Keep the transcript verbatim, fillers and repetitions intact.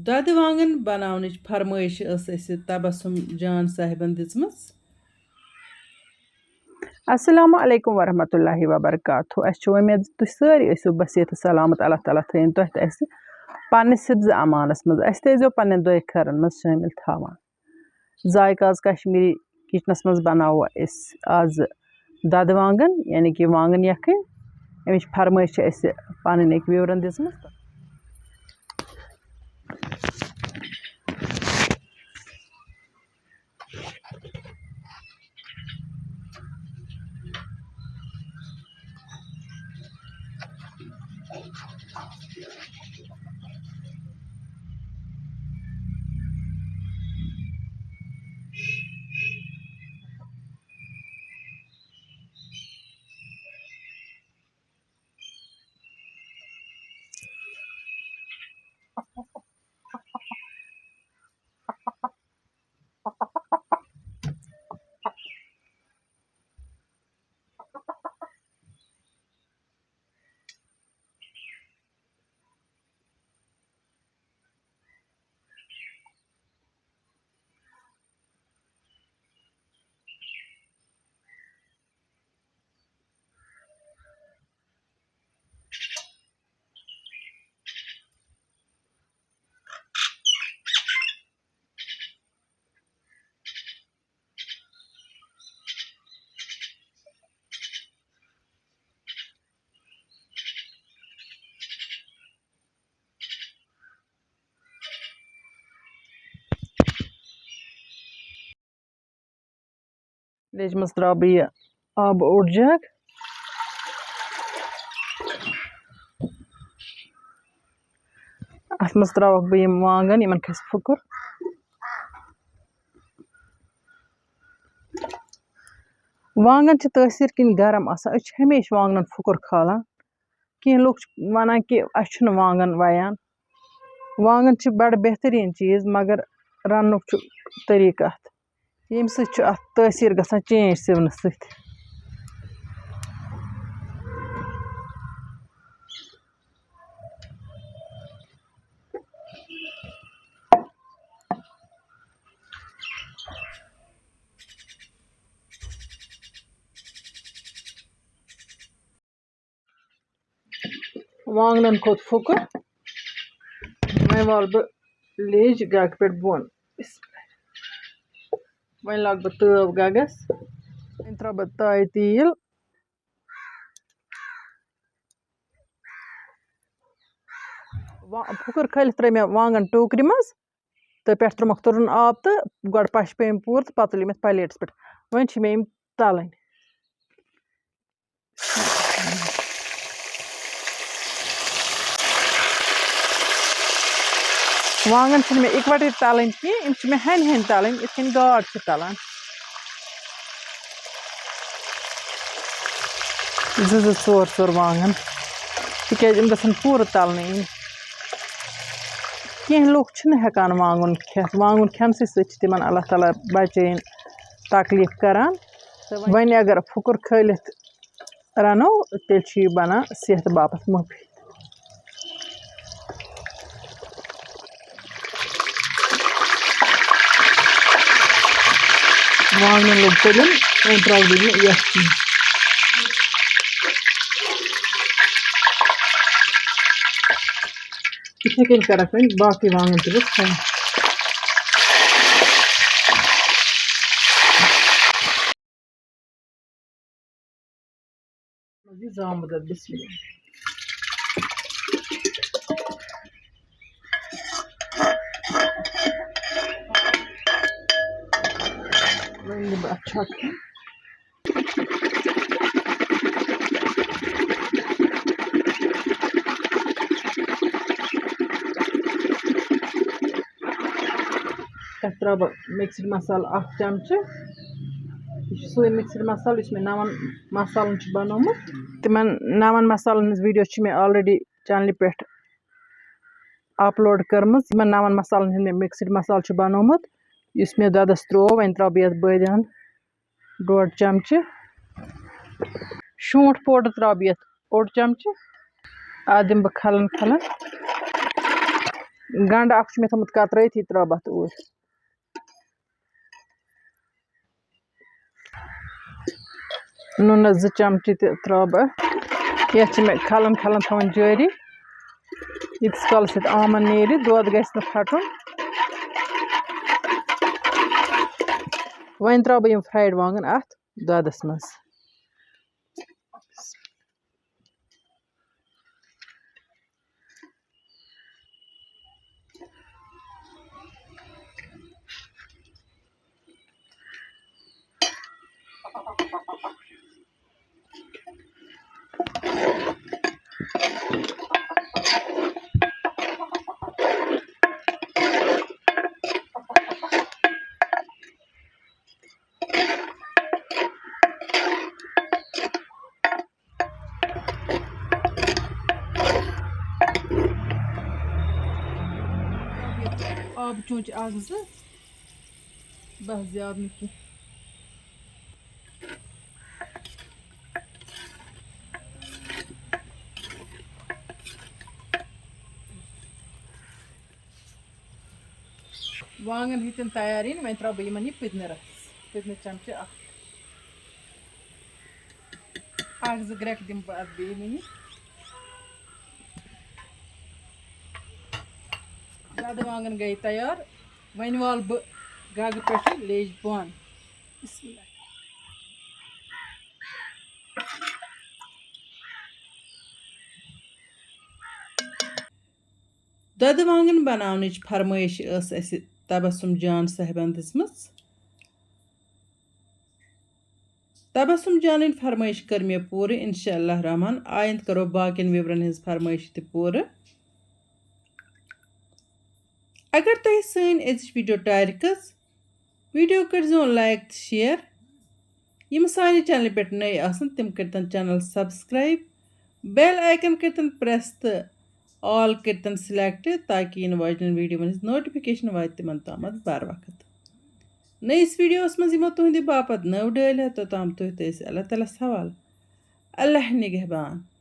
دۄدٕ وانٛگن بناونٕچ فرمٲیش ٲس اَسہِ تبسم جان صاحبن دِژمٕژ۔ السلام علیکم ورحمۃ اللہ وبرکاتہ۔ اَسہِ چھِ وۄمید زِ تُہۍ سٲری ٲسِو بصحت و سلامت۔ اللہ تعالیٰ تھٲیِن تۄہہِ تہٕ اَسہِ پننِس حفظ امانس منٛز۔ اَسہِ تھٲیزیو پننٮ۪ن دۄہ خٲرن منٛز شٲمِل تھاوان۔ ذایقہ آز کشمیٖری کچنس منٛز بناوو أسۍ آز دۄدٕ وانٛگن، یعنی کہِ وانٛگن یکھٕنۍ۔ اَمِچ فرمٲیش چھِ اَسہِ پنٕنۍ أکۍ viewerن دِژمٕژ۔ لیٚجہِ منٛز ترٛاوٕ بہٕ یہِ آبہٕ اوٚڑ جگ۔ اَتھ منٛز ترٛاوَکھ بہٕ یِم وانٛگن، یِمن کھسہِ پھُکُر۔ وانٛگن چھِ تٲثیٖر کِنۍ گرم آسان، أسۍ چھِ ہمیشہِ وانٛگنن پھُکُر کھالان۔ کینٛہہ لُکھ چھِ وَنان کہِ اَسہِ چھُنہٕ وانٛگَن وَیان۔ وانٛگَن چھِ بَڑٕ بہتریٖن چیٖز، مگر رَننُک چھُ طریٖقہٕ اَتھ، ییٚمہِ سۭتۍ چھُ اَتھ تٲثیٖر گژھان change سِونہٕ سۭتۍ۔ وانٛگنَن کھوٚت پھُکُر۔ وۄنۍ والہٕ بہٕ لیٚج گَگہٕ پٮ۪ٹھ بۄن۔ بسم اللہ۔ وۄنۍ لاگہٕ بہٕ تٲو گَگَس۔ وۄنۍ ترٛاوٕ بہٕ تایہِ تیٖل۔ وا-، پھُکُر کھٲلِتھ ترٛٲے مےٚ وانٛگَن ٹوٗکرِ منٛز۔ تہٕ پٮ۪ٹھٕ ترٛوومَکھ تُرُن آب تہٕ گۄڈٕ پَشپٲیِم پوٗرٕ تہٕ پَتہٕ تُلۍ مےٚ پَلیٹَس پٮ۪ٹھ۔ وۄنۍ چھِ مےٚ یِم تَلٕنۍ۔ وانٛگَن چھِنہٕ مےٚ اِکوَٹَے تَلٕنۍ کینٛہہ، یِم چھِ مےٚ ہَنہِ ہَنہِ تَلٕنۍ، یِتھ کٔنۍ گاڈ چھِ تَلان۔ زٕ زٕ ژور ژور وانٛگَن، تِکیٛازِ یِم گژھن پوٗرٕ تَلنہٕ یِنۍ۔ کینٛہہ لُکھ چھِنہٕ ہٮ۪کان وانٛگُن کھٮ۪تھ، وانٛگُن کھٮ۪نہٕ سۭتۍ سۭتۍ چھِ تِمَن اللہ تعالیٰ بَچٲیِن تکلیٖف کَران۔ تہٕ وۄنۍ اگر پھُکُر کھٲلِتھ رَنو، تیٚلہِ چھُ یہِ بَنان صحتہٕ باپَتھ مُفیٖد۔ وانٛگنَن لوٚگ تٔلیُن، وۄنۍ ترٛاوٕ بہٕ یہِ یَکھنہِ۔ یِتھَے کٔنۍ کَرَکھ وۄنۍ باقٕے وانٛگَن تہِ بہٕ fry۔ یہِ زامُت دۄد، بسم اللہ۔ وۄنۍ دِمہٕ بہٕ اَتھ چھۄکھ۔ تَتھ ترٛاوٕ بہٕ mixed مصالہٕ اَکھ چمچہٕ۔ یہِ چھُ سُے mixed مصالہٕ، یُس مےٚ نَوَن مصالَن چھُ بَنومُت۔ تِمَن نَوَن مصالَن ہٕنٛز video چھِ مےٚ already channelہِ پٮ۪ٹھ upload کٔرمٕژ۔ یِمَن نَوَن مصالَن ہُنٛد مےٚ mixed مصالہٕ چھُ بَنومُت، یُس مےٚ دۄدَس ترٛوو، وۄنۍ ترٛاوٕ بہٕ یَتھ بٲدیان ڈۄڈ چمچہٕ۔ شونٛٹھ powder ترٛاوٕ بہٕ یَتھ اوٚڑ چمچہٕ۔ اَتھ دِمہٕ بہٕ کھَلَن کھَلَن۔ گنٛڈٕ اکھ چھُ مےٚ تھوٚمُت کترٲیِتھ، یہِ ترٛاوٕ بہٕ اتھ اوٗرۍ۔ نُنَس زٕ چمچہٕ تہِ ترٛاوٕ بہٕ۔ یَتھ چھِ مےٚ کھلَن کھلَن تھاوُن جٲری۔ ییٖتِس کالَس یَتھ آمَن نیرِ، دۄد گژھِ نہٕ پھَٹُن۔ وۄنۍ ترٛاوٕ بہٕ یِم fried وانٛگَن اَتھ دۄدَس منٛز۔ آب چونچہِ اکھ زٕ، بس زیادٕ نہٕ کینٛہہ۔ وانٛگن ہیٚتِن تیار یِنۍ، وۄنۍ ترٛاوٕ بہٕ یِمن یہِ پٔدنہٕ رس، پٔدنہٕ چمچہٕ اکھ۔ اکھ زٕ گرٛٮ۪کہٕ دِمہٕ بہٕ اتھ بیٚیہِ وُنہِ۔ دۄدٕ وانٛگن گٔے تیار۔ وۄنۍ والہٕ بہٕ گگہٕ پٮ۪ٹھٕ لیٚج بۄن۔ بسم اللہ۔ دۄدٕ وانٛگن بناونٕچ فرمٲیش ٲس اَسہِ تبسم جان صاحبن دِژمٕژ۔ تبسم جانٕنۍ فرمٲیش کٔر مےٚ پوٗرٕ۔ انشاء اللہ رحمان، آیندٕ کرو باقین viewerن ہٕنٛز فرمٲیش تہِ پوٗرٕ۔ اگر تۄہہِ سٲنۍ أزِچ video ٹارِ کٔژ، video کٔرۍزیون like تہٕ share۔ یِم سانہِ channelہِ پٮ۪ٹھ نٔے آسن، تِم کٔرۍتن channel subscribe، bell icon کٔرۍتن press تہٕ all کٔرۍتن select، تاکہِ یِنہٕ واجنٮ۪ن videoون ہٕنٛز notification واتہِ تِمن تامتھ بر وقت۔ نٔیِس videoس منٛز یِمو تُہنٛدِ باپتھ نٔو ڈٲلۍ ہٮ۪تھ، توٚتام تُہۍ تہٕ أسۍ اللہ تعالیٰ ہس حوالہٕ۔ اللہ نگہبان۔